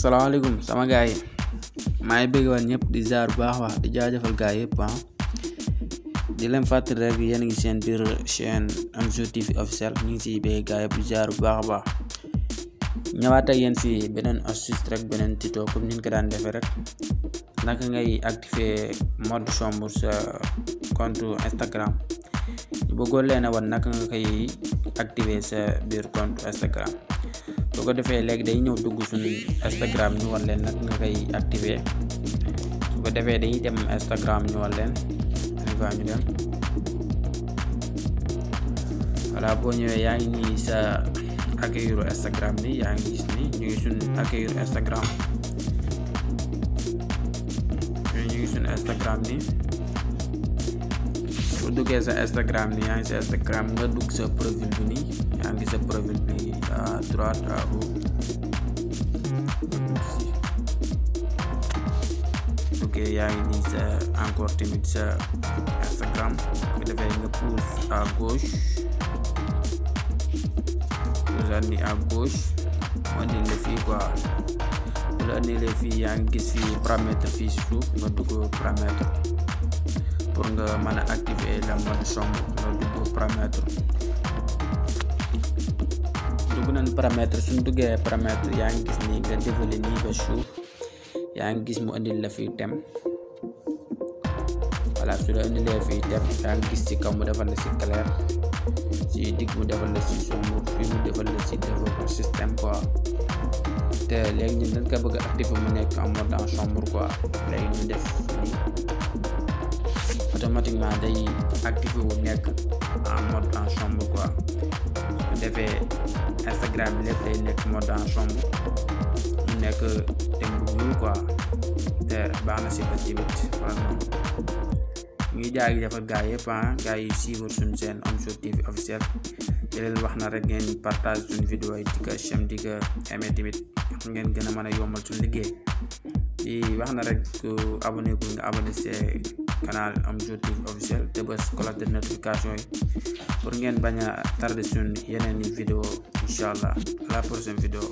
Assalamualaikum sama gaay may bëgg wal ñëpp di ziar bu baax wax di jaajëfal gaay yëpp di leen fàttali rek yéen ngi seen biir chaîne Amzo TV officiel ñu ngi ci bëgg gaay yëpp di ziar bu baax baax ñëwaat ak yéen ci beneen astuce rek beneen tuto comme niñ ko daan defee rek naka ngay activer mode sombre sa compte Instagram ñu bëggoon leen a wan naka nga koy activer sa biir compte Instagram soo ko defee léegi day ñëw dugg suñu Instagram ñu wan leen nag nga koy activer su ko defee dañuy dem Instagram ñu wan leen ñu dem voilà boo ñëwee yaa ngi nii sa accueil Instagram ni yaa ngi gis ni ñu ngi suñu accueil Instagram Instagram ni bu duggee sa Instagram ni yaa ngi sa Instagram nga dugg sa profil bi nii yaa ngi sa profil bi à droite à haut ok yaa ngi nii sa encore tamit sa Instagram bu defee nga pousse à gauche pousse ni à gauche moo indi la fii quoi bu la indi la fii yaa ngi gis fii paramètre fii si suuf nga dugg paramètre pour nga mën a activer la mode sombre nga dugg paramètre dugg nañ paramètre suñ duggee paramètre yaa ngi gis ni nga dévelé nii ba suuf yaa ngi gis mu indil la fii thème voilà su la indilee fii thème yaa ngi gis ci kaw mu defal la ci clair ci digg mu defal la ci sombre fii mu defal la ci développeur système quoi te léegi ñun dañ ko bëgg a activer mu nekk en mode en sombre quoi léegi ñu def nii automatiquement day activer wu nekk en mode en sombre quoi bu defee Instagram bi lépp day nekk mode en sombre mu nekk thème bu ñuul quoi te baax na si ba tamit vraiment ñuy jaay defal gaa yëpp gaa yi suivre suñu chaîne Amzo TV officiel di leen wax na rek ngeen partage suñu vidéo yi di ko j'aime di ko aimer tamit ngeen gën a mën a yombal suñu liggéey di wax na rek ku abonné ku nga abonné ci canal Amzo TV officiel te bës cloche de notification yi pour ngeen bañ a tardé suñu yeneen i vidéo incha allah à la prochaine vidéo.